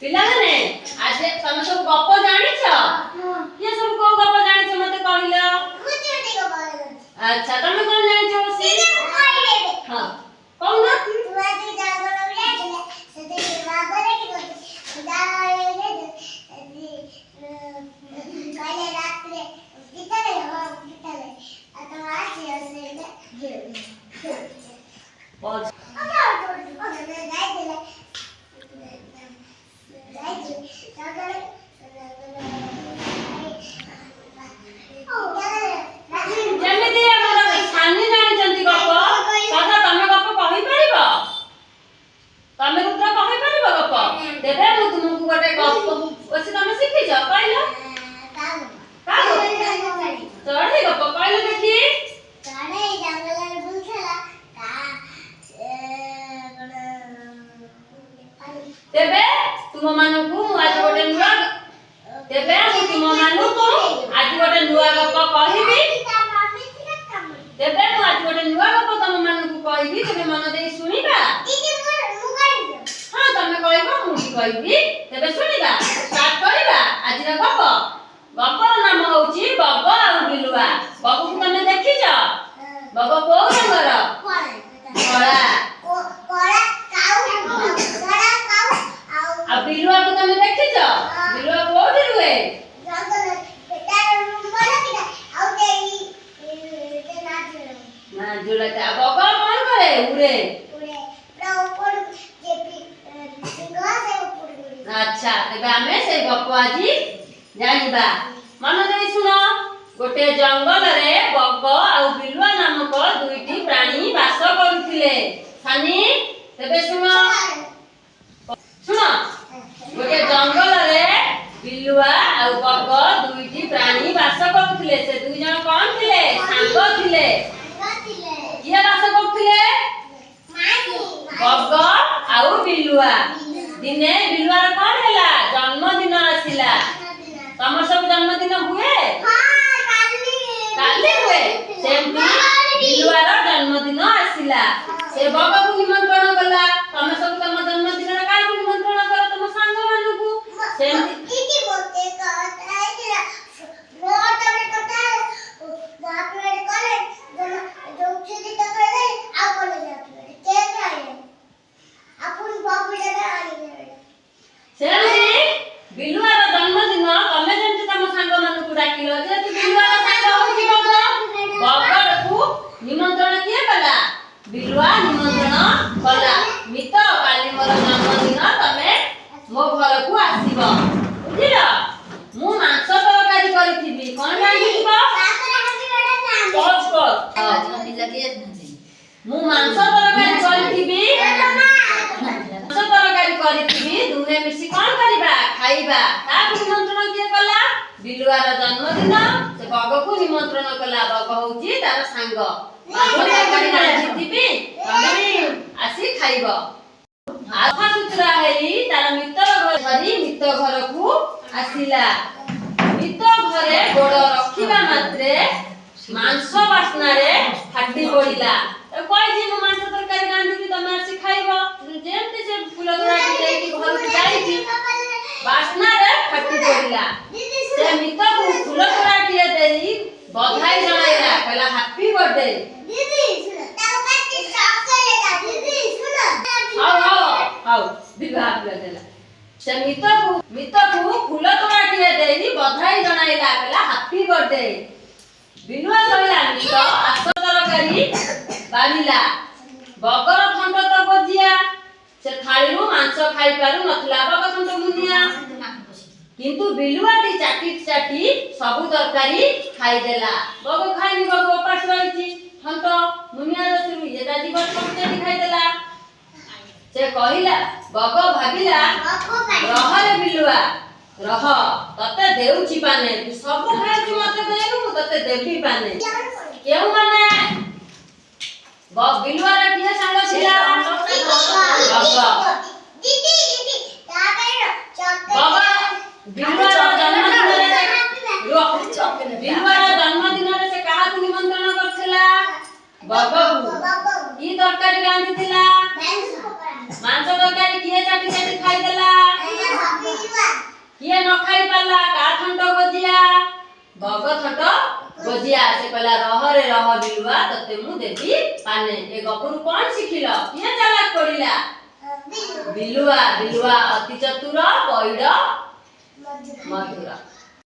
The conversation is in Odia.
ପିଲାମାନେ, ଆଜି ତମେ ସବୁ ଗପ ଜାଣିଛ? କିଏ ସବୁ କୋଉ ଗପ ଜାଣିଛ ମତେ କହିଲ। ଆଚ୍ଛା, ତମେ କଣ ଜାଣିଛ ବସି? ହଁ, କହୁନ। ଯେମିତି ଆମର ସାନି ଜାଣିଛନ୍ତି ଗପ। ସଦା, ତମେ ଗପ କହିପାରିବ? ତମେ ରୁଦ୍ର କହିପାରିବ ଗପ? ତେବେ ମୁଁ ତୁମକୁ ଗୋଟେ ଗପ ଅଛି, ତମେ ଶିଖିଛ, କହିଲ। କାହା ଚଢେଇ ଗପ କହିଲ ଦେଖି। ଚଢେଇ ଜଙ୍ଗଲରେ ବୁଲୁଥିଲା ତା କଣ। ତେବେ ତୁମମାନଙ୍କୁ ମୁଁ ଆଜି ଗୋଟେ ନୂଆ ତେବେ ମୁଁ ତୁମମାନଙ୍କୁ ଆଜି ଗୋଟେ ନୂଆ ଗପ କହିବି। ତେବେ ମୁଁ ଆଜି ଗୋଟେ ନୂଆ ଗପ ତମମାନଙ୍କୁ କହିବି, ତେବେ ମନ ଦେଇ ଶୁଣିବା। ହଁ, ତମେ କହିବ, ମୁଁ ବି କହିବି। ତେବେ ଶୁଣିବା, ଷ୍ଟାର୍ଟ କରିବା ଆଜିର ଗପ। ଗପର ନାମ ହଉଛି ବଗ ଆଉ ବିଲୁଆ। ବଗକୁ ତମେ ଦେଖିଛ? ବଗ କୋଉ ରଙ୍ଗର? କଳା। ଆଉ ବିଲୁଆକୁ ତମେ ଦେଖିଛ? ବିଲୁଆ କୋଉଠି ରୁହେ? ନା, ଝୁଲାଟେ। ଆଉ ବଗ କଣ କରେ? ଉଡେ। ଆଚ୍ଛା, ତେବେ ଆମେ ସେଇ ଗପ ଆଜି ଜାଣିବା। ମନ ଦେଇ ଶୁଣ। ଗୋଟେ ଜଙ୍ଗଲରେ ବଗ ଆଉ ବିଲୁଆ ନାମକ ଦୁଇଟି ପ୍ରାଣୀ ବାସ କରୁଥିଲେ। ସାନି, ତେବେ ଶୁଣ, ଶୁଣ। ଗୋଟେ ଜଙ୍ଗଲରେ ବିଲୁଆ ଆଉ ବଗ ଦୁଇଟି ପ୍ରାଣୀ ବାସ କରୁଥିଲେ। ସେ ଦୁଇ ଜଣ କଣ ଥିଲେ? ସାଙ୍ଗ ଥିଲେ। କିଏ ବାସ କରୁଥିଲେ? ବଗ ଆଉ ବିଲୁଆ। ଦିନେ ବିଲୁଆର କଣ ହେଲା? ଜନ୍ମଦିନ ଆସିଲା। ତମର ସବୁ ଜନ୍ମଦିନ ହୁଏ? କାଲି ହୁଏ। ସେମିତି ବିଲୁଆର ଜନ୍ମଦିନ ଆସିଲା। ସେ ବଗକୁ ନିମନ୍ତ୍ରଣ କଲା। ତମେ ସବୁ ତମ ଜନ୍ମଦିନରେ କାହାକୁ ନିମନ୍ତ୍ରଣ କର? ତମ ସାଙ୍ଗମାନଙ୍କୁ। ସେମିତି ଦିଦି, ମୋତେ କଥା ହେଇଥିଲା, ମୋ ତମେ କଥା ହାପି କଲେ ଯୋଉ ଟଙ୍କା ଆଉ କଲେଜ କେକ୍ ଆଣିଲେ ଆଉ ପୁଣି ବବୁଲଟା ଆଣିଲେ। ସେମିତି ବିଲୁଆର ଜନ୍ମଦିନ, ତମେ ଯେମିତି ତମ ସାଙ୍ଗମାନଙ୍କୁ ଡାକିଲ, ଯେହେତୁ ବିଲୁଆର ସାଙ୍ଗ ହଉଛି ବଗ, ବଗକୁ ନିମନ୍ତ୍ରଣ କିଏ କଲା? ବିଲୁଆ ନିମନ୍ତ୍ରଣ କଲା। ମିତ, କାଲି ମୋର ଜନ୍ମଦିନ, ତମେ ମୋ ଘରକୁ ଆସିବ, ବୁଝିଲ? ମୁଁ ମାଂସ ତରକାରୀ କରିଥିବି। କଣ ରାନ୍ଧିଥିବ? ପଜ୍ କର। ମୁଁ ମାଂସ ତରକାରୀ କରିଥିବି, ମାଂସ ତରକାରୀ କରିଥିବି। ଦୁହେଁ ମିଶି କଣ କରିବା? ଖାଇବା। କାହାକୁ ନିମନ୍ତ୍ରଣ କିଏ କଲା? ବିଲୁଆର ଜନ୍ମଦିନ, ସେ ବଗକୁ ନିମନ୍ତ୍ରଣ କଲା। ବଗ ହଉଛି ତାର ସାଙ୍ଗ। ମାଂସ ତରକାରୀ ରାନ୍ଧିଥିବି, ତମେ ଆସି ଖାଇବ। ସଫାସୁତୁରା ହେଇ ତାର ମିତ୍ର ଘର ଧରି ମିତ ଘରକୁ ଆସିଲା। ମିତ ଘରେ ଗୋଡ ରଖିବା ମାତ୍ରେ ମାଂସ ବାସ୍ନାରେ ଫାଟି ପଡିଲା। ତାକୁ କହିଛି, ମୁଁ ମାଂସ ତରକାରୀ ରାନ୍ଧିବି, ତମେ ଆସି ଖାଇବ। ଯେମିତି ସେ ଫୁଲ ତୋଡ଼ାଟି ନେଇକି ଘରକୁ ଯାଇଛି, ବାସ୍ନାରେ ଫାଟି ପଡିଲା। ସେ ମିତକୁ ଫୁଲ ତୋଡ଼ାଟିଏ ଦେଇ ବଧାଇ ଜଣାଇଲା, କହିଲା, ହାପି ବର୍ଥଡେ। ଦିଦି, ଶୁଣ, ତାକୁ କାଟି ଚକୋଲେଟ। ଦିଦି, ଶୁଣ। ହଉ ହଉ ହଉ। ବିଲୁଆ ହାପି ବର୍ଥଡେ ଦେଲା। ସେ ମିତକୁ ଫୁଲ ତୋଡ଼ାଟିଏ ଦେଇ ବଧାଇ ଜଣାଇଲା, କହିଲା, ହାପି ବର୍ଥଡେ। ବିଲୁଆ କହିଲା, ମିତ, ଆସ। ତରକାରୀ ବାଢିଲା। ବଗର ଥଣ୍ଟ ତ ଗୋଜିଆ, ସେ ଥାଳିରୁ ମାଂସ ଖାଇପାରୁ ନଥିଲା। ବଗ ଥଣ୍ଟ ମୁନିଆ। କିନ୍ତୁ ବିଲୁଆଟି ଚାଟି ଚାଟି ସବୁ ତରକାରୀ ଖାଇଦେଲା। ବଗ ଖାଇନି, ବଗ ଉପାସ ରହିଛି। ଥଣ୍ଟ ମୁନିଆ ଦୋଷରୁ ଇଏ ତା ଜୀବନ ସବୁ ଚାଟି ଖାଇଦେଲା। ସେ କହିଲା, ବଗ ଭାବିଲା, ରହରେ ବିଲୁଆ ରହ, ତତେ ଦେଉଛି ପାନେ। ତୁ ସବୁ ଖାଇଛୁ, ମତେ ଦେଇନୁ, ମୁଁ ତତେ ଦେବି ପାନେ। କେଉଁମାନେ ବିଲୁଆର କିଏ ସାଙ୍ଗ ଥିଲା? ବଗ। ଦିଦି, ଦିଦି, ତାପରେ ବଗ ଚକୋଲେଟ। ବିଲୁଆର ଜନ୍ମଦିନରେ ସେ, ରୁହ। ବିଲୁଆର ଜନ୍ମଦିନରେ ସେ କାହାକୁ ନିମନ୍ତ୍ରଣ କରିଥିଲା? ବଗକୁ। କି ତରକାରୀ ରାନ୍ଧିଥିଲା? ମାଂସ ତରକାରୀ। କିଏ ଚାଟି ଚାଟି ଖାଇଦେଲା? କିଏ ନ ଖାଇ ପାରିଲା? କା ଥଣ୍ଟ ଗୋଜିଆ? ବଗ ଥଣ୍ଟ ଗୋଜିଆ। ସେ କହିଲା, ରହରେ ରହ ବିଲୁଆ, ତତେ ମୁଁ ଦେବି ପାନେ। ଏ ଗପରୁ କଣ ଶିଖିଲ? କିଏ ଚାଲାକ ପଡିଲା? ବିଲୁଆ। ବିଲୁଆ ଅତି ଚତୁର, ପଇଡ଼ ମଧୁର।